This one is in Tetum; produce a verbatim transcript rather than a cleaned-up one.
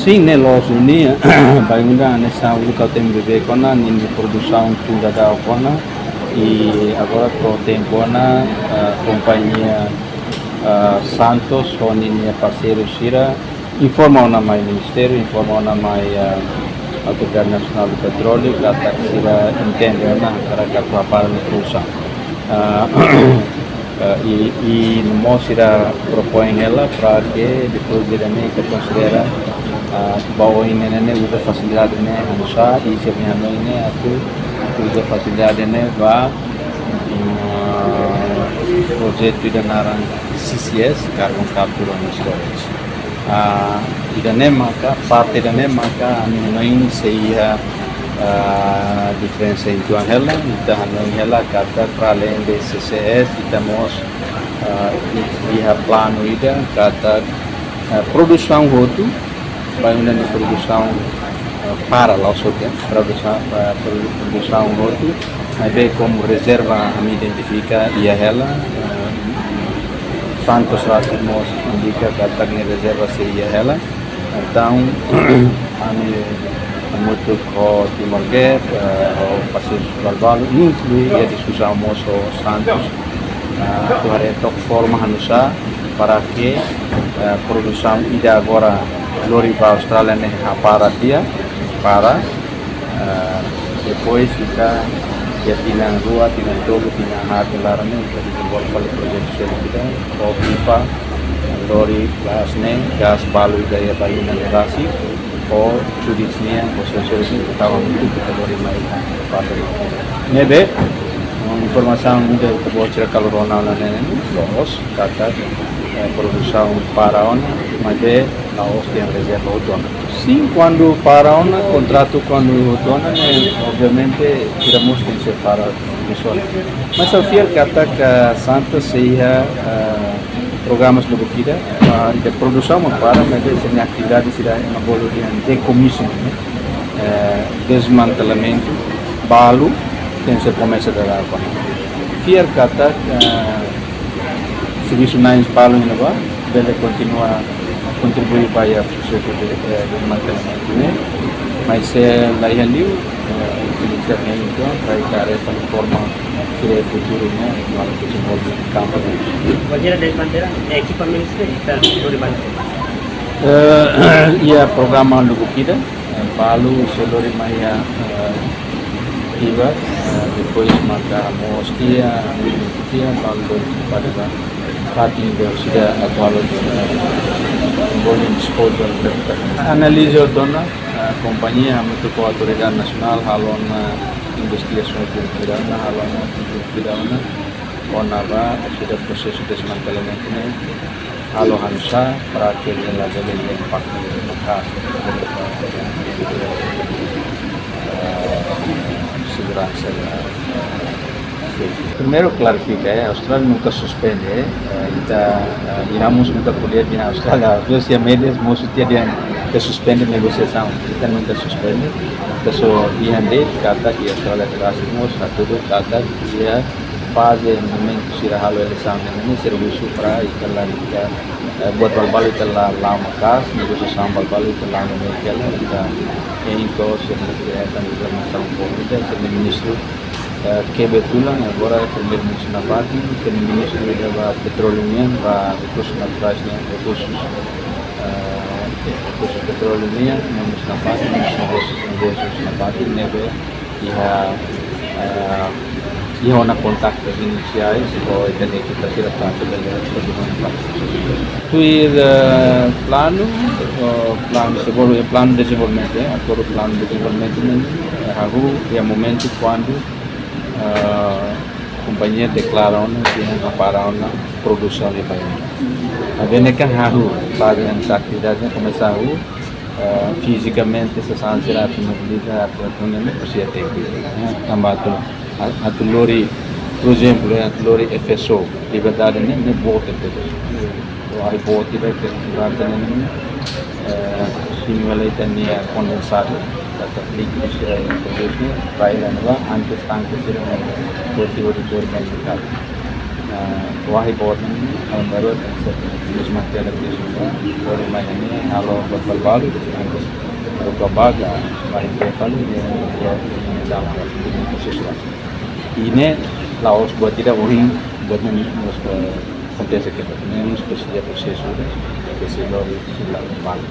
Sin, ne'e loos duni, bainhira hanesan uluk ha'u temi beibeik ona, ninia produsaun tuur daudauk ona, i agora to'o tempu ona, ah, kompañia, ah, Santos ho ninia parseiru sira informa ona mai ministériu, informa ona mai, ah, Autoridade Nasionál de Petróleu, katak sira entende ona hakarak atu hapara nia produsaun. Ah, ah, i, i no mós sira propoin hela para ke depois de ne'e ita konsidera, ah, ba oin ne'e, ne'e uza fasilidade ne'e hanusá, i sira-nia hanoin ne'e atu uza fasilidade ne'e ba, mm, projetu ida naran C C S, Carbon Capture and Storage. Ah, ida-ne'e maka, parte ida-ne'e maka, ami hanoin sei iha, ah, diferensa uitoan hela, ita hanoin hela katak para além de C C S, ita mós, ah, i-, iha planu ida katak, ah, produsaun hotu, bainhira nia produsaun, ah, para, la'ós hotu, eh, produsaun, ah, produ-, produsaun hotu, maibé komu rezerva ami identifika iha hela, eh, Santos rasik mós indika katak nia rezerva sei iha hela. Entaun, ami hamutuk ho Timor Gap, eh, ho parseiru balbalu, inklui iha diskusaun mós ho Santos, eh, atu haree took forma hanusá para ke, eh, produsaun ida agora lori ba Austrália ne'e hapara tiha, para, eh, depois ita iha tinan rua, tinan tolu, tinan haat nia laran ne'e ita dezenvolve fali projetu seluk ida, ho pipa, lori gás ne'e, gás balu ida iha Bayu ne'e rasik, ho Judits nian, ho sensor ne'e, ita tau hamutuk ita lori mai Department. Ne'ebé, informasaun ida ita-boot sira karik rona ona ne'e, loos, katak, eh, produsaun para ona, maibé la'ós dehan rezerva hotu ona. Sin, kuandu para ona, kontratu kuandu hotu ona, ne'e, obviamente, sira mós tenke para pessoa. Mas ha'u fiar katak Santos sei iha, eh, programas lubuk ida, ah, ida produsaun mak para, maibé sira-nia atividade sira ema bolu dehan decommissioning, eh, desmantelamentu, balu, tenke komesa daudauk ona. Fiar katak, eh, servisu na'in balu iha ne'ebá, bele kontinua kontribui ba iha prosesu de, eh, desmantelamentu ne'e. Mas, eh, la iha liu, eh, inisiativa ne'e, entaun, para ita haree fali forma sira iha futuru ne'e, para dezenvolve kampu ne'e. Bainhira desmantela, ekipamentu ne'ebé ita lori ba? Eh, iha programa lubuk ida, eh, balu sei lori mai iha, eh, Tiba, eh, depois maka mós tiha, tiha, balu lori ba, ba fatin ida sira atu halo, eh, volume disposal. Analiza hotu ona, eh, kompañia hamutuk ho Autoridade Nasionál halo ona investigasaun tuir ona, halo ona tuir ona, kona-ba sira prosesu desmantelamentu ne'e halo hanusá para ke nia labele iha impaktu maka'as, eh, seguransa, eh. Primeiru klarifika, eh, Austrália nunka suspende, eh, ita, eh, iha mós nunka ko'alia dehan Austrália, às vezes iha média mós ita dehan ke suspende negosiasaun, ita nunka suspende, ita só dehan de'it katak Austrália terasa mós, hatudu katak iha faze momentu sira halo eleisaun ne'e, servisu para ita la, ita, eh, buat balun-balun ita la, la maka'as, negosiasaun balun-balun ita la no mekela, ita, eh, entaun sira-nia, eh, tan informasaun foun ida, sira-nia ministru, eh, kebetulan agora primeiru-ministru nafatin, sira-nia ministru ida ba petróleu nian, ba rekursus naturais nian, rekursus, eh, rekursus petróleu nian, ministru nafatin, ministru negósius, negósius nafatin, ne'ebé iha, eh, iha ona kontaktus inisiais ho ita-nia ekipa sira para atu bele kontinua. Tuir, eh, planu, eh, planu dezenvolve-, planu dezenvolvimentu, eh, akordu planu dezenvolvimentu ne'e, eh, hahú iha momentu kuandu, eh, kompañia deklara ona, ke hapara ona produsaun de país. Maibé ne'e kan hahú, para atividade komesa hahú, eh, fizikamente sasán sira atu mobiliza, atu, atu ne'e, ne'e presiza tempu. Eh, tanba atu, a-, atu lori, por ezemplu, eh, atu lori F S O, Liberdade ne'e, ne'e boot tebes. Ou ai boot tebes, durante ne'e, ne'e, eh, stimula ita-nia kondensadu, ita-nia líkidu sira iha produs ne'e, rai iha ne'ebá, antes tanke sira ne'e, boot tebes, boot tebes. Wahi boot ne'e, ha'u baru bisa, bisa mati ada di sini. Baru main ini, halo buat balu, harus buat baga, main ke palu, dia, dia, dia, dalam proses. Ini la'ós buat tidak boring, buat ne'e mós ke akontese ke, ne'e mós ke seja prosesu, ke seja sudah kembali.